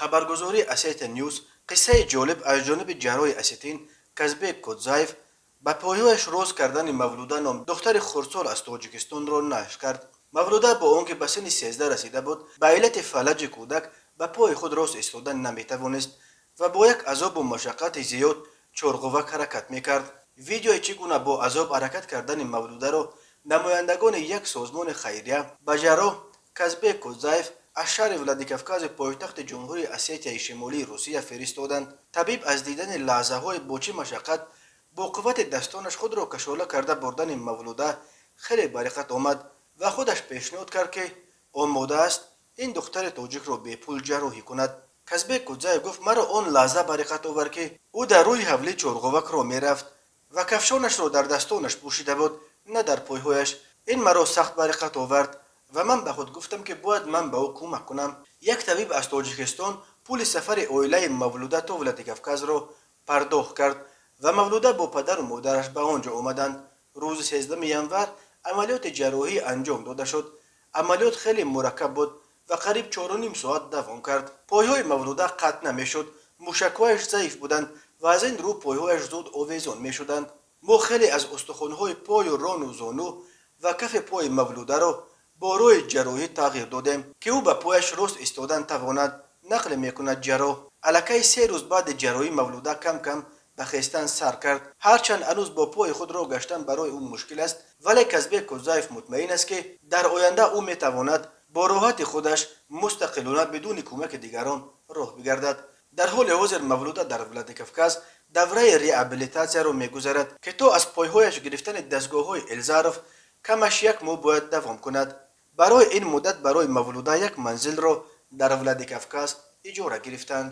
Хабаргузории Осетия Ньюс қиссаи ҷолиб аз ҷониби ҷарроҳи осетин Казбек Кодзаев ба пойҳояш рост кардани Мавлуда ном духтари хурдсол аз Тоҷикистонро нашр кард. Мавлуда бо он ки ба синни 13 расида буд, ба иллати фалаҷи кӯдак ба пои худ рост истода наметавонист ва бо як азобу машаққати зиёд чорғувак ҳаракат мекард. Видеои чӣ гуна бо азоб ҳаракат кардани Мавлударо намояндагони як созмони хайрия ба ҷарроҳ Казбек Кодзаев аз шаҳри Владикавкази пойтахти Ҷумҳурии Осетияи Шимолии Русия фиристоданд. Табиб аз дидани лаҳзаҳои бо чӣ машаққат бо қуввати дастонаш худро кашола карда бурдани Мавлуда хеле бариқат омад ва худаш пешниҳод кард, ки омода аст ин духтари тоҷикро бепул ҷарроҳӣ кунад. Казбек Кодзаев гуфт: «Маро он лаҳза бариқат овард, ки ӯ дар рӯи ҳавлӣ чорғувакро мерафт ва кафшонашро дар дастонаш пӯшида буд, на дар пойҳояш. Ин маро сахт бариқат овард ва ман ба худ гуфтам, ки бояд ман ба ӯ кӯмак кунам». Як табиб аз Тоҷикистон пули сафари оилаи Мавлуда то Владикавказро пардохт кард ва Мавлуда бо падару модараш ба он ҷо омаданд. Рӯзи 13 январ амалиёти ҷарроҳӣ анҷом дода шуд. Амалиёт хеле мураккаб буд ва қариб 4,5 соат давом кард. Пойҳои Мавлуда қатъ намешуд, мушакҳояш заиф буданд ва аз ин рӯ пойҳояш зуд овезон мешуданд. Мо хеле аз устухонҳои пою рону зону ва кафи пои Мавлударо бо роҳи ҷарроҳӣ тағйир додем, ки ӯ ба пояш рост истодан тавонад, нақл мекунад ҷарроҳ. Аллакай 3 рӯз баъди ҷарроҳӣ Мавлуда кам-кам ба хестан сар кард. Ҳарчанд ҳанӯз бо пои худ роҳ гаштан барои ӯ мушкил аст, вале Казбек Кодзаев мутмаин аст, ки дар оянда ӯ метавонад бо роҳати худаш мустақилона бидуни кӯмаки дигарон роҳ бигардад. Дар ҳоли ҳозир Мавлуда дар Владикавказ давраи реабилитатсияро мегузарад, ки то аз пойҳояш гирифтани дастгоҳҳои Илизаров камаш як моҳ бояд давом кунад. Барои ин муддат барои Мавлуда як манзилро дар Владикавказ иҷора гирифтанд.